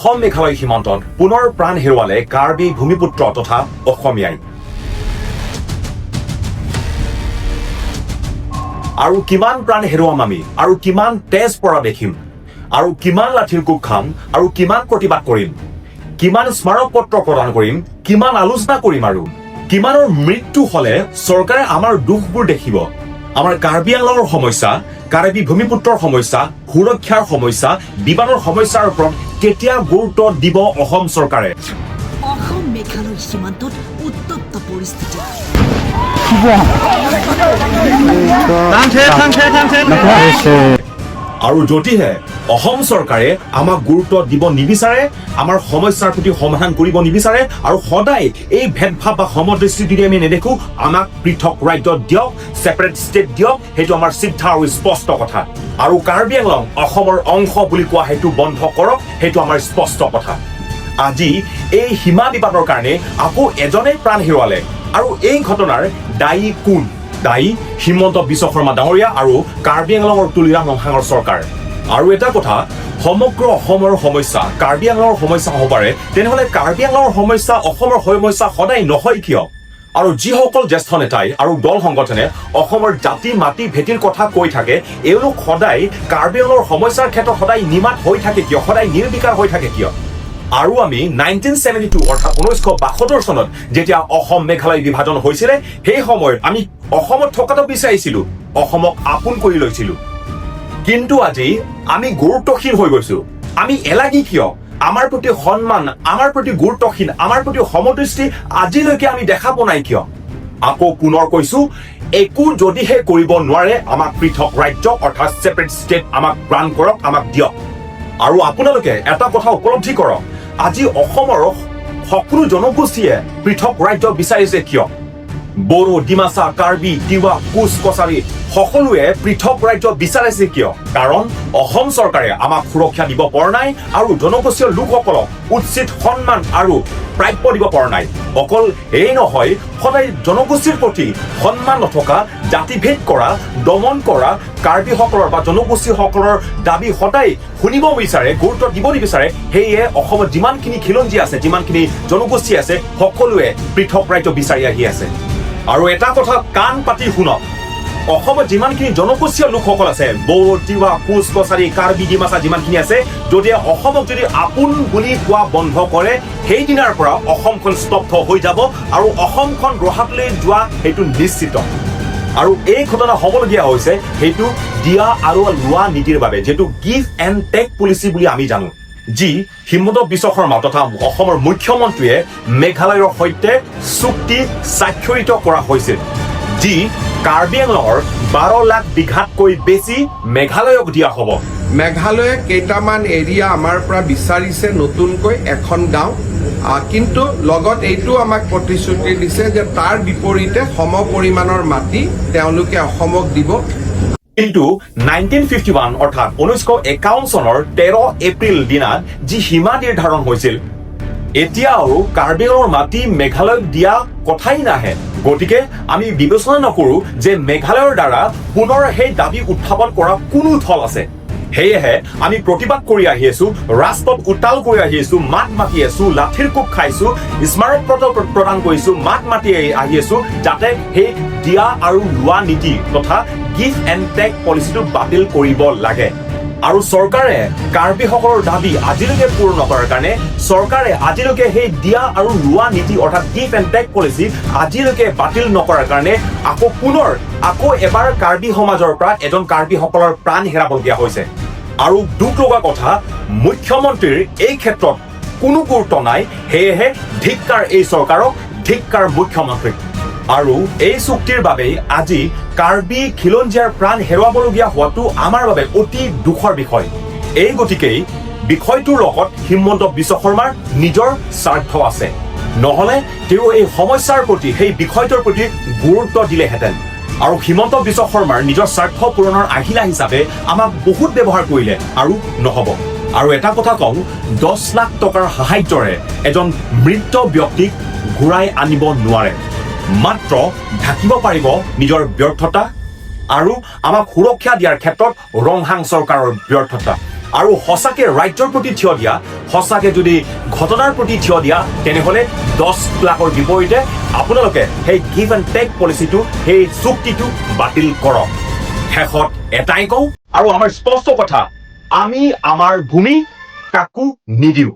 অসম মেঘালয় সীমান্তত পুনৰ প্ৰাণ হেৰুৱালে কাৰ্বি ভূমিপুত্ৰ তথা অসমীয়াই। আৰু কিমান প্ৰাণ হেৰুৱাম আমি? আৰু কিমান তেজ পৰা দেখিম? আৰু কিমান লাঠিৰ কোব খাম? আৰু কিমান প্ৰতিবাদ কৰিম? কিমান স্মাৰক পত্ৰ প্ৰদান কৰিম? কিমান আলোচনা কৰিম? আৰু কিমানৰ মৃত্যু হলে চৰকাৰে আমাৰ দুখবোৰ দেখিব? আমাৰ কাৰ্বি আংলঙৰ সমস্যা, কাৰ্বি ভূমিপুত্ৰৰ সমস্যা, সুৰক্ষাৰ সমস্যা, বিবাদৰ সমস্যাৰ ওপৰত কেতিয়া গুৰুত্ব দিব অসম চৰকাৰে? অসম মেঘালয় সীমান্তত উত্তপ্ত পৰিস্থিতি। আৰু যদিহে অসম চৰকাৰে আমাক গুৰুত্ব দিব নিবিচাৰে, আমাৰ সমস্যাৰ প্ৰতি সমাধান কৰিব নিবিচাৰে আৰু সদায় এই ভেদভাৱ বা সমদৃষ্টি যদি আমি নেদেখো, আমাক পৃথক ৰাজ্য দিয়ক, ছেপাৰেট ষ্টেট দিয়ক। সেইটো আমাৰ চিধা আৰু স্পষ্ট কথা। আৰু কাৰ্বি আংলং অসমৰ অংশ বুলি কোৱা সেইটো বন্ধ কৰক, সেইটো আমাৰ স্পষ্ট কথা। আজি এই সীমা বিবাদৰ কাৰণে আকৌ এজনে প্ৰাণ হেৰুৱালে। আৰু এই ঘটনাৰ দায়ী কোন? দায়ী হিমন্ত বিশ্ব শৰ্মা ডাঙৰীয়া আৰু কাৰ্বি আংলঙৰ তুলিৰাম ৰংহাঙৰ চৰকাৰ। আৰু এটা কথা, সমগ্ৰ অসমৰ সমস্যা কাৰ্বি আংলঙৰ সমস্যা হ'ব পাৰে, তেনেহ'লে কাৰ্বি আংলঙৰ সমস্যা অসমৰ সমস্যা সদায় নহয় কিয়? আৰু যিসকল জ্যেষ্ঠ নেতাই আৰু দল সংগঠনে অসমৰ জাতি মাটি ভেটিৰ কথা কৈ থাকে, এওঁলোক সদায় কাৰ্বি আংলঙৰ সমস্যাৰ ক্ষেত্ৰত সদায় নিমাত হৈ থাকে কিয়? সদায় নিৰ্বিকাৰ হৈ থাকে কিয়? আৰু আমি 1972 অৰ্থাৎ 1972 চনত যেতিয়া অসম মেঘালয় বিভাজন হৈছিলে, সেই সময়ত আমি অসমত থকাটো বিচাৰিছিলো, অসমক আপোন কৰি লৈছিলো। কিন্তু আজি আমি গুৰুত্বহীন হৈ গৈছো। আমি এলাগী কিয়? আমাৰ প্ৰতি সন্মান, আমাৰ প্ৰতি গুৰুত্বহীন, আমাৰ প্ৰতি সমদৃষ্টি আজিলৈকে আমি দেখা পোৱা নাই কিয়? আকৌ পুনৰ কৈছো, একো যদিহে কৰিব নোৱাৰে, আমাক পৃথক ৰাজ্য অৰ্থাৎ ছেপাৰেট ষ্টেট আমাক গ্ৰাণ্ট কৰক, আমাক দিয়ক। আৰু আপোনালোকে এটা কথা উপলব্ধি কৰক, আজি অসমৰ সকলো জনগোষ্ঠীয়ে পৃথক ৰাজ্য বিচাৰিছে কিয়? বড়ো, ডিমাচা, কাৰ্বি, তিৱা, কোচ কছাৰী সকলোৱে পৃথক ৰাজ্য বিচাৰিছে কিয়? কাৰণ অসম চৰকাৰে আমাক সুৰক্ষা দিব পৰা নাই আৰু জনগোষ্ঠীয় লোকসকলক উচিত সন্মান আৰু প্ৰাপ্য দিব পৰা নাই। অকল এই নহয়, সদায় জনগোষ্ঠীৰ প্ৰতি সন্মান নথকা, জাতিভেদ কৰা, দমন কৰা, কাৰ্বিসকলৰ বা জনগোষ্ঠীসকলৰ দাবী সদায় শুনিব বিচাৰে, গুৰুত্ব দিব নিবিচাৰে। সেয়ে অসমত যিমানখিনি খিলঞ্জীয়া আছে, যিমানখিনি জনগোষ্ঠী আছে, সকলোৱে পৃথক ৰাজ্য বিচাৰি আহি আছে। আৰু এটা কথা কাণ পাতি শুনক, অসমত যিমানখিনি জনগোষ্ঠীয় লোকসকল আছে, বড়ো, তিৱা, কোচ কছাৰী, কাৰ্বি, ডিমাচা যিমানখিনি আছে, যদি অসমক যদি আপোন বুলি কোৱা বন্ধ কৰে, সেইদিনাৰ পৰা অসমখন স্তব্ধ হৈ যাব আৰু অসমখন ৰসাতললৈ যোৱা সেইটো নিশ্চিত। আৰু এই ঘটনা হ'বলগীয়া হৈছে সেইটো দিয়া আৰু লোৱা নীতিৰ বাবে, যিটো গিভ এণ্ড টেক পলিচি বুলি আমি জানো, যি হিমন্ত বিশ্ব শৰ্মা তথা অসমৰ মুখ্যমন্ত্ৰীয়ে মেঘালয়ৰ সৈতে চুক্তি স্বাক্ষৰিত কৰা হৈছিল, যি কাৰ্বি আংলঙৰ 12 লাখ বিঘাতকৈ বেছি মেঘালয়ক দিয়া হ'ব। মেঘালয়ে কেইটামান এৰিয়া আমাৰ পৰা বিচাৰিছে, নতুনকৈ এখন গাঁও, কিন্তু লগত এইটো আমাক প্ৰতিশ্ৰুতি দিছে যে তাৰ বিপৰীতে সম পৰিমাণৰ মাটি তেওঁলোকে অসমক দিব। কিন্তু 1951 অৰ্থাৎ 1951 চনৰ 13 এপ্ৰিল দিনাত যি সীমা নিৰ্ধাৰণ হৈছিল, এতিয়াও কাৰ্বি আংলঙৰ মাটি মেঘালয়ক দিয়া কথাই নাহে। গতিকে আমি বিবেচনা নকৰো যে মেঘালয়ৰ দ্বাৰা পুনৰ সেই দাবী উত্থাপন কৰা কোনো থল আছে। সেয়েহে আমি প্ৰতিবাদ কৰি আহি আছো, ৰাজপথ উত্তাল কৰি আহি আছো, মাত মাতি আছো, লাঠিৰ কোব খাইছো, স্মাৰক পত্ৰ প্ৰদান কৰিছো, মাত মাতি আহি আছো, যাতে সেই দিয়া আৰু লোৱা নীতি তথা গিভ এণ্ড টেক পলিচিটো বাতিল কৰিব লাগে। আৰু চৰকাৰে কাৰ্বিসকলৰ দাবী আজিলৈকে পূৰণ নকৰাৰ কাৰণে, চৰকাৰে আজিলৈকে সেই দিয়া আৰু লোৱা নীতি অৰ্থাৎ গিভ এণ্ড টেক পলিচি আজিলৈকে বাতিল নকৰাৰ কাৰণে আকৌ পুনৰ আকৌ এবাৰ কাৰ্বি সমাজৰ পৰা এজন কাৰ্বিসকলৰ প্ৰাণ হেৰাবলগীয়া হৈছে। আৰু দুখ লগা কথা, মুখ্যমন্ত্ৰীৰ এই ক্ষেত্ৰত কোনো গুৰুত্ব নাই। সেয়েহে ধিক্কাৰ এই চৰকাৰক, ধিক্কাৰ মুখ্যমন্ত্ৰীক। আৰু এই চুক্তিৰ বাবেই আজি কাৰ্বি খিলঞ্জীয়াৰ প্ৰাণ হেৰুৱাবলগীয়া হোৱাটো আমাৰ বাবে অতি দুখৰ বিষয়। এই গতিকেই বিষয়টোৰ লগত হিমন্ত বিশ্ব শৰ্মাৰ নিজৰ স্বাৰ্থ আছে, নহলে তেওঁ এই সমস্যাৰ প্ৰতি, সেই বিষয়টোৰ প্ৰতি গুৰুত্ব দিলেহেঁতেন। আৰু হিমন্ত বিশ্ব শৰ্মাৰ নিজৰ স্বাৰ্থ পূৰণৰ আহিলা হিচাপে আমাক বহুত ব্যৱহাৰ কৰিলে, আৰু নহ'ব। আৰু এটা কথা কওঁ, 10 লাখ টকাৰ সাহায্যৰে এজন মৃত ব্যক্তিক ঘূৰাই আনিব নোৱাৰে, মাত্ৰ ঢাকিব পাৰিব নিজৰ ব্যৰ্থতা আৰু আমাক সুৰক্ষা দিয়াৰ ক্ষেত্ৰত ৰংহাং চৰকাৰৰ ব্যৰ্থতা। আৰু সঁচাকে ৰাজ্যৰ প্ৰতি থিয় দিয়া, সঁচাকে যদি ঘটনাৰ প্ৰতি থিয় দিয়া, তেনেহ'লে 10 লাখৰ বিপৰীতে আপোনালোকে সেই গিভ এণ্ড টেক পলিচিটো, সেই চুক্তিটো বাতিল কৰক। শেষত এটাই কওঁ আৰু আমাৰ স্পষ্ট কথা, আমি আমাৰ ভূমি কাকো নিদিওঁ।